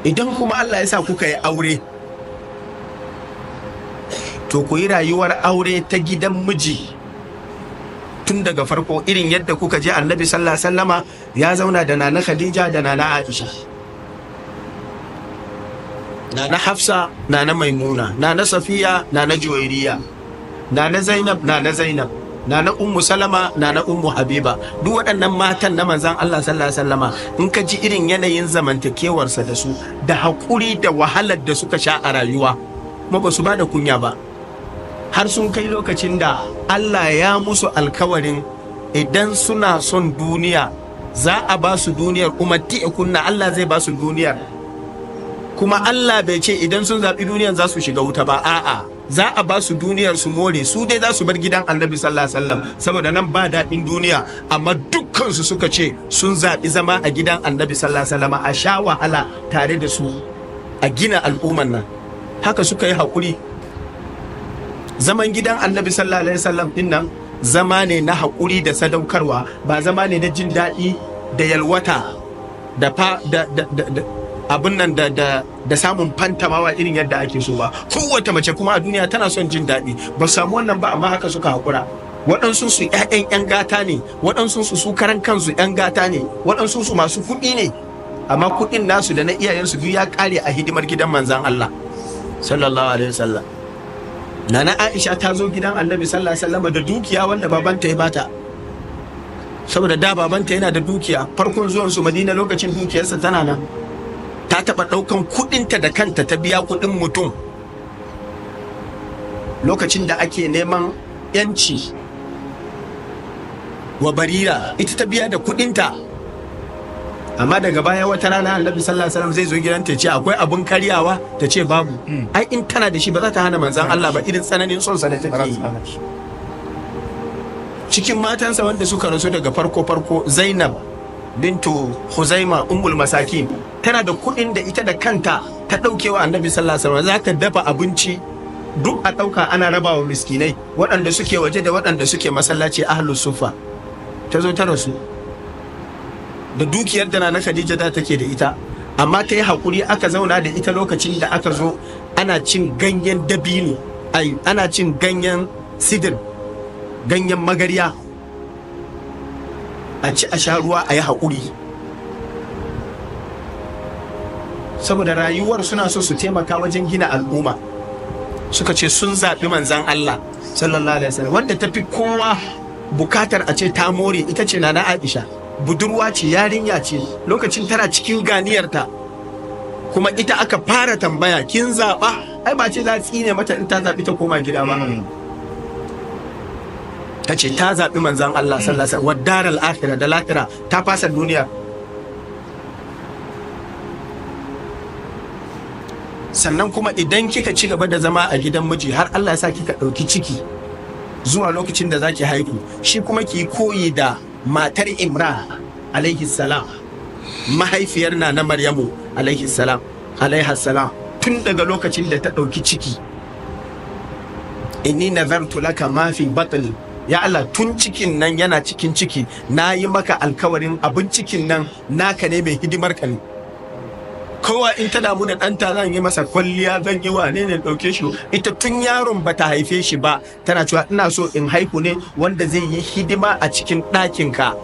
Idan kuma Allah ya sa kuka yi aure, to ku yi rayuwar aure ta gidan miji tun daga farko, irin yadda kuka je Annabi sallallahu alaihi wasallama ya zauna da Nana Khadija da Nana Aisha, Nana Hafsa, Nana Maimuna, Nana Safiya, Nana Juwairiya, Nana Zainab, Nana Zainab, Nana Ummu Salama, Nana Ummu Habiba. Duk waɗannan matan na manzan Allah sallallahu alaihi wasallama, in ka ji irin yanayin zamantakewarsa da su, da haƙuri da wahalar da suka sha a rayuwa, kuma ba su ba da kunya ba, har sun kai lokacin da Allah ya musu alkawarin idan suna son duniya za a ba su duniyar, kuma kunna Allah zai ba su duniyar. Kuma Allah bai ce idan sun zaɓi duniyar za su shiga wuta ba. A'a, za a ba su duniyar su more, su dai za su bar gidan Annabi sallallahu alaihi wasallam, saboda nan ba daɗin duniya. Amma dukkansu suka ce sun zaɓi zama a gidan Annabi sallallahu alaihi wasallam, a sha wahala tare da su, a gina al'umman nan. Haka suka yi haƙuri. Zaman gidan Annabi sallallahu alaihi wasallam din nan zama ne na haƙuri da sadaukarwa, ba zama ne na jin daɗi da yalwata da fa da, da, da, da abin nan da samun fantamawa irin yadda ake so ba. Kowace mace kuma a duniya tana son jin daɗi. Ba su samu wannan ba, amma haka suka haƙura. Waɗansu su 'ya'yan 'yan gata ne, waɗansu su su karan kansu 'yan gata ne, waɗansu su masu kuɗi ne, amma kuɗin nasu da na iyayensu duk ya ƙare a hidimar gidan manzan Allah sallallahu alaihi wasallam. Nana Aisha ta zo gidan Annabi sallallahu alaihi wasallam da dukiya wanda babanta ya bata, saboda da babanta yana da dukiya. Farkon zuwan su Madina, lokacin dukiyarsa tana nan. Ta taɓa ɗaukan kuɗinta da kanta ta biya kuɗin mutum lokacin da ake neman yanci wa Barira. Ita ta biya da kuɗinta. Amma daga baya wata rana Annabi sallallahu alaihi wasallam zai zo gidan, ta ce akwai abun karyawa, ta ce babu. Ai in tana da shi ba za ta hana manzon Allah ba, irin tsananin son sa da take yi. Cikin matansa wanda suka rasu daga farko farko, Zainab bintu Huzaima, Ummul Masakin, tana da kuɗin da ita da kanta ta ɗaukewa Annabi sallallahu alaihi wasallam, za ta dafa abinci duk a ɗauka ana rabawa miskinai, waɗanda suke waje da waɗanda suke masallaci, ahlus sufa. Ta zo ta rasu da dukiyar da na Khadija da take da ita, amma ta yi haƙuri aka zauna da ita lokacin da aka zo ana cin ganyen dabino, ai ana cin ganyen sidir, ganyen magarya, a ci a sha ruwa, a yi haƙuri, saboda rayuwar suna so su taimaka wajen gina al'umma. Suka ce sun zaɓi manzan Allah sallallahu alaihi wasallam. Wanda ta fi kowa bukatar a ce ta more ita ce Nana Aisha. Budurwa ce, yarinya ce lokacin, tana cikin ganiyarta, kuma ita aka fara tambaya, "Kin zaɓa?" Ai ba ce za a tsine mata in ta zaɓi ta koma gida ba. Ta ce ta zaɓi manzan Allah sallallahu alaihi wasallam wa daral akhirah, da lahira, ta fasa duniya. Sannan kuma idan kika ci gaba da zama a gidan miji har Allah ya sa kika ɗauki ciki zuwa lokacin da zaki haihu, shi kuma ki koyi da matar Imran alaihi salam, mahaifiyar na na Maryamu alaihi salam, alaiha salam. Tun daga lokacin da ta ɗauki ciki, "Inni nazartu laka ma fi batni." Ya Allah, tun cikin nan yana cikin ciki na yi maka alkawarin abin cikin nan naka ne, mai hidimar ka ne. Kowa in ta damu da ɗanta, zan yi masa kwalliya, zan yi wane ne, ɗauke shi. Ita tun yaron bata haife shi ba tana cewa, "Ina so in haihu ne wanda zai yi hidima a cikin ɗakinka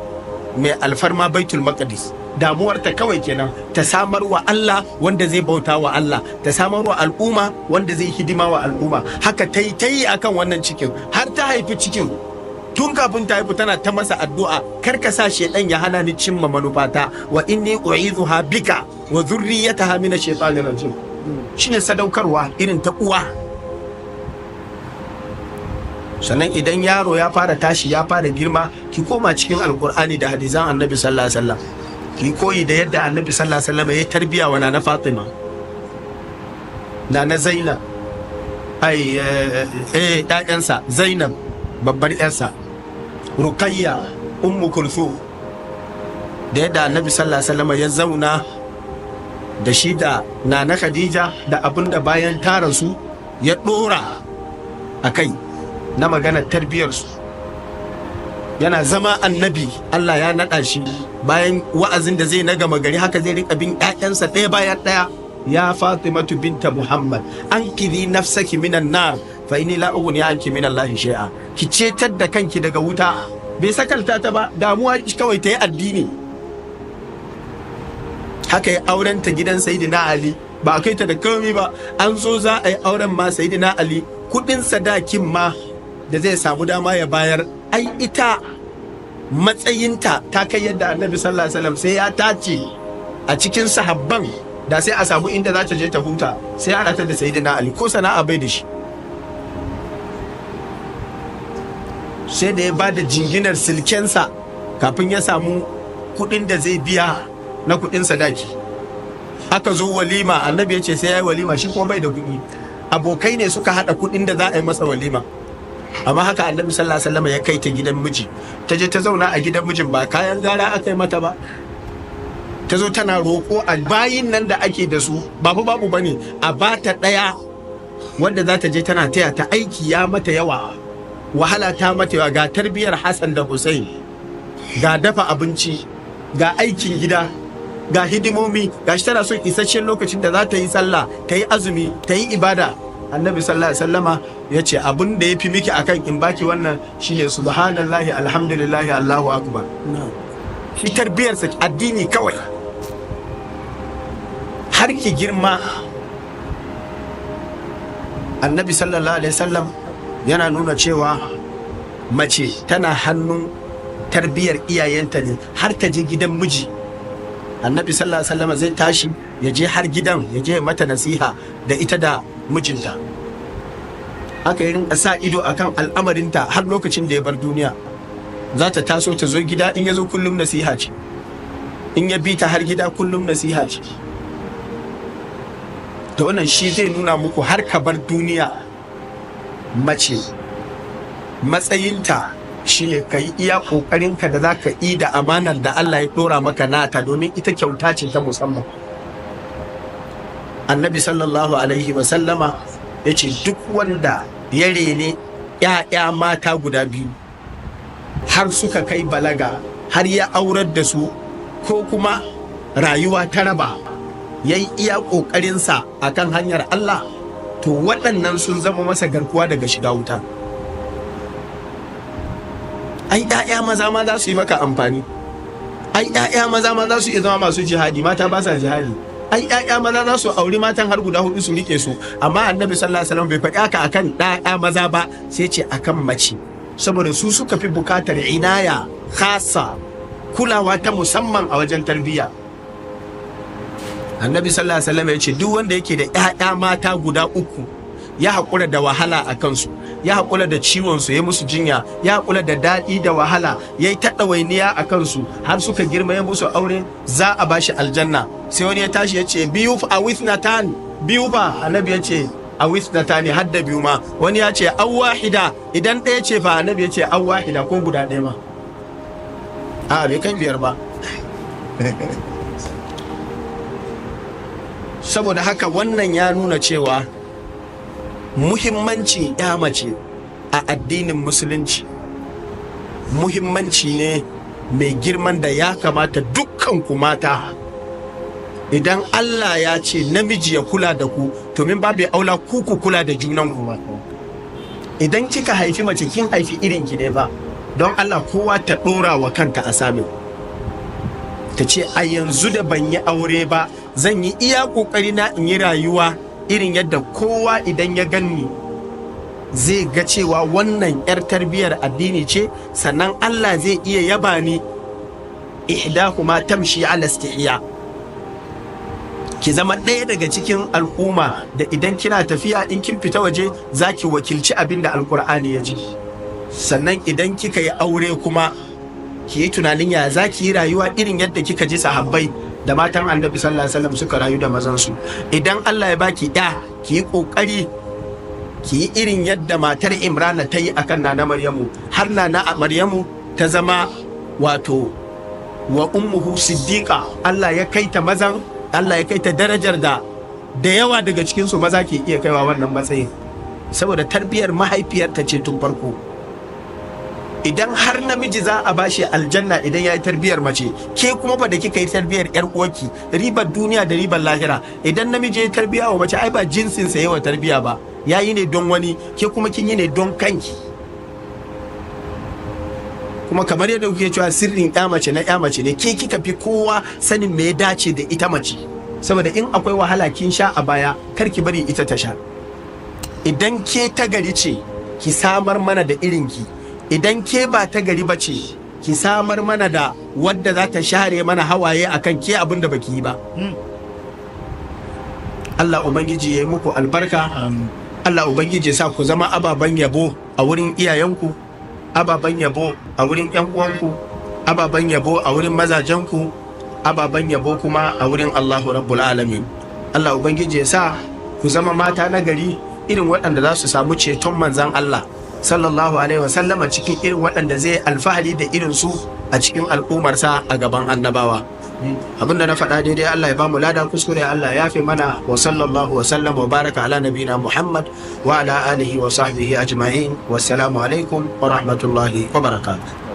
mai alfarma, Baitul Maqdis." Damuwarta kawai kenan, ta samar wa Allah wanda zai bauta wa Allah, ta samar wa al'umma wanda zai hidima wa al'umma. Haka ta yi ta yi akan wannan cikin har ta haifi cikin. Tun kafin ta haifu tana ta masa addu'a, "Kar ka sa shedan ya hana ni cimma manufata, wa inni u'idhuha bika wa dhurriyyataha min ash-shaytanir rajim." Shine sadaukarwa irin ta uwa. Sannan idan yaro ya fara tashi, ya fara girma, ki koma cikin Alkur'ani da hadisan Annabi sallallahu alaihi wasallam, ki koyi da yadda Annabi sallallahu alaihi wasallam ya tarbiya wa Nana Fatima, Nana Zainab, ai ƴaƴansa, Zainab babbar ƴarsa, Ruqayya, Ummu Kulthum, da yadda Annabi sallallahu alaihi wasallam ya zauna da shi da Nana Khadija, da abin da bayan ta rasu ya dora a kai na maganar tarbiyarsu. Yana zama annabi, Allah ya naɗa shi, bayan wa'azin da zai na gama gari, haka zai rika bin 'ya'yansa ɗaya bayan ɗaya. Ya Fatimatu binta Muhammad, anqidhi nafsaki minan nar, fa inni la ughni anki min Allah shay'a. Ki cetar da kanki daga wuta. Bai sakalta ta ba, damuwa kawai ta yi addini. Haka yi auren ta gidan Sayyidina Ali, ba a kai ta da komai ba. An zo za a yi auren ma, Sayyidina Ali kudin sadakin ma da zai samu dama ya bayar, ai ita matsayinta ta kai yadda Annabi sallallahu alaihi wasallam sai ya tace a cikin sahabban da sai a samu inda za ta je ta huta, sai ana ta da Sayyidina Ali ko sana'a bai da shi. Sai da ya ba da jinginar silkensa kafin ya samu kudin da zai biya na kudin sadaki. Aka zo walima, Annabi ya ce sai ya yi walima, shi kuma bai da kuɗi. Abokai ne suka haɗa kuɗin da za a yi masa walima. Amma haka Annabi sallallahu alaihi wasallam ya kai ta gidan miji. Ta je ta zauna a gidan mijin, ba kayan gara aka yi mata ba. Ta zo tana roƙo a bayin nan da ake da su, ba fa babu bane, a ba ta ɗaya wanda za ta je tana taya ta aiki. Ya mata yawa, wahala ta mata yawa, ga tarbiyar Hassan da Hussein, ga dafa abinci, ga aikin gida, ga hidimomi, ga shi tana son isasshen lokacin da za ta yi sallah, ta yi azumi, ta yi ibada. Annabi sallallahu alaihi wasallama ya ce, abin da ya fi miki akan in baki wannan shine subhanallahi, alhamdulillahi, Allahu akbar. Shi tarbiyarsa addini kawai har ki girma. Annabi sallallahu alaihi wasallam yana nuna cewa mace tana hannun tarbiyar iyayenta ne har ta je gidan miji. Annabi sallallahu alaihi wasallam zai tashi ya je har gidan, ya je mata nasiha da ita da mijinta. Haka yi rinka sa ido akan al'amarinta har lokacin da ya bar duniya. Za ta taso ta zo gida, in ya zo kullum nasiha ce, in ya bi ta har gida kullum nasiha ce. Da wannan shi zai nuna muku har ka bar duniya, mace matsayinta shine ka yi iya ƙoƙarinka da za ka yi da amanar da Allah ya ɗora maka nata, domin ita kyauta ce ta musamman. Annabi sallallahu alaihi wasallama ya ce duk wanda ya rene ‘ya'ya mata guda biyu har suka kai balaga, har ya aurar da su, ko kuma rayuwa ta raba, ya yi iya ƙoƙarinsa a kan hanyar Allah, to waɗannan sun zama masa garkuwa daga shiga wuta. Ai ‘ya'ya maza ma za su yi maka amfani. Ai ‘ya'ya maza ma za su iya zama masu jihadi, mata ba sa jihadi. Ai ‘ya'ya maza za su auri matan har guda hudu su rike su. Amma Annabi sallallahu alaihi wasallam bai faɗi haka akan ɗaya maza ba, sai ce akan mace, saboda su suka fi bukatar inaya khasa, kulawa ta musamman a wajen tarbiyya. Annabi sallallahu alaihi wasallam ya ce duk wanda yake da ‘ya'ya mata guda uku, ya haƙura da wahala a kansu, ya haƙura da ciwon su, ya musu jinya, ya haƙura da daɗi da wahala, ya yi ta ɗawainiya a kansu har suka girma, ya musu aure, za a bashi aljanna. Sai wani ya tashi ya ce, biyu fa, awithnatan, biyu fa? Annabi ya ce, awithnatan, har da biyu ma. Wani ya ce, aw wahida, idan ɗaya ce fa? Annabi ya ce, aw wahida, ko guda ɗaya ma. A bai kai biyar ba. Saboda haka wannan ya nuna cewa muhimmancin ya mace a addinin Musulunci muhimmanci ne mai girman da ya kamata dukkan ku mata, idan Allah ya ce namiji ya kula da ku, to min babu aula ku ku kula da junan ku. Idan kika haifi mace, kin haifi irin ki ne ba. Don Allah kowa ta dora wa kanta a samin ta ce, a yanzu da ban yi aure ba, zan yi iya kokari na in yi rayuwa irin yadda kowa idan ya ganni zai ga cewa wannan 'yar tarbiyyar addini ce, sannan Allah zai iya yaba ni. Ihdahuma tamshi ala istihya. Ki zama ɗaya daga cikin al'umma da idan kina tafiya, in kin fita waje, za ki wakilci abin da Alkur'ani ya ji. Sannan idan kika yi aure kuma, ki yi tunanin ya za ki yi rayuwa irin yadda kika ji sahabbai da matan Annabi sallallahu alaihi wasallam suka rayu da mazansu. Idan Allah ya baki ya, ki yi kokari ki yi irin yadda matar Imrana ta yi akan Nana Maryamu, har Nana Maryamu ta zama wato wa ummuhu siddiqa. Allah ya kai ta mazan, Allah ya kai ta darajar da da yawa daga cikin su maza ke iya kaiwa wannan matsayin, saboda tarbiyar mahaifiyarta ce tun farko. Idan har namiji za a bashi aljanna idan ya yi tarbiyar mace, ke kuma ba da kika yi tarbiyar yar uwarki, ribar duniya da ribar lahira. Idan namiji ya tarbiya wa mace, ai ba jinsin sa yawa tarbiya ba, ya yi ne don wani, ke kuma kin yi ne don kanki. Kuma kamar yadda kuke cewa sirrin ya mace na ya mace ne, ke kika fi kowa sanin me ya dace da ita mace, saboda in akwai wahala kin sha a baya, kar ki bari ita ta sha. Idan ke ta gari ce, ki samar mana da irinki. Idan ke ba ta gari ba ce, ki samar mana da wadda za ta share mana hawaye akan ke abin da baki yi ba. Allah Ubangiji ya yi muku albarka. Allah Ubangiji ya sa ku zama ababen yabo a wurin iyayenku, ababen yabo a wurin 'yan uwanku, ababen yabo a wurin mazajenku, ababen yabo kuma a wurin Allahu Rabbul Alamin. Allah Ubangiji ya sa ku zama mata na gari, irin waɗanda za su samu ceton Manzan Allah sallallahu alaihi wasallama, cikin irin waɗanda zai alfahari da irin su a cikin al'ummarsa a gaban annabawa. Abinda na faɗa daidai, Allah ya ba mu lada. Kuskure, Allah ya fi mana. Wa sallallahu wa sallam wa baraka ala nabina Muhammad wa ala alihi wa sahbihi ajma'in. Wassalamu alaikum wa rahmatullahi wa barakatuh.